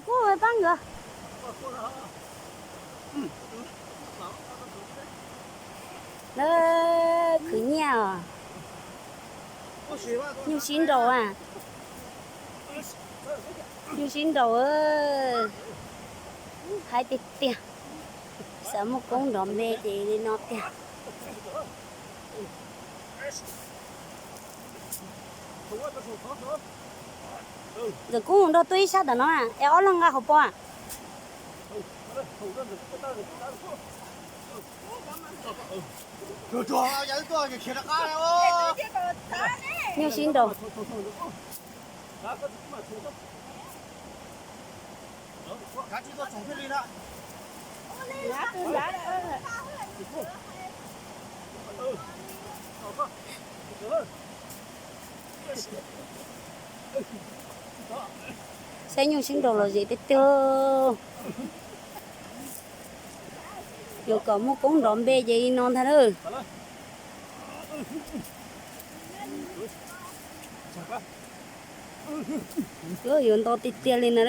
Kuj pab nkawd. Lawv khwv nyiaj os. Nyuj sib nraus a. Nyuj sib nraus. Hais tiag tiag. Xav muaj koob nrov npe ces li no tiag. Ntxawm Kub nrog tuaj ib sab tom no es ob leeg nqa hauv paus. Nyuj sib nraus. Saib nyuj sib nraus los zem tiag tiag. Yuav kom muaj koob nrov npe ces li no ntag na. Yuav nto tiag tiag li na.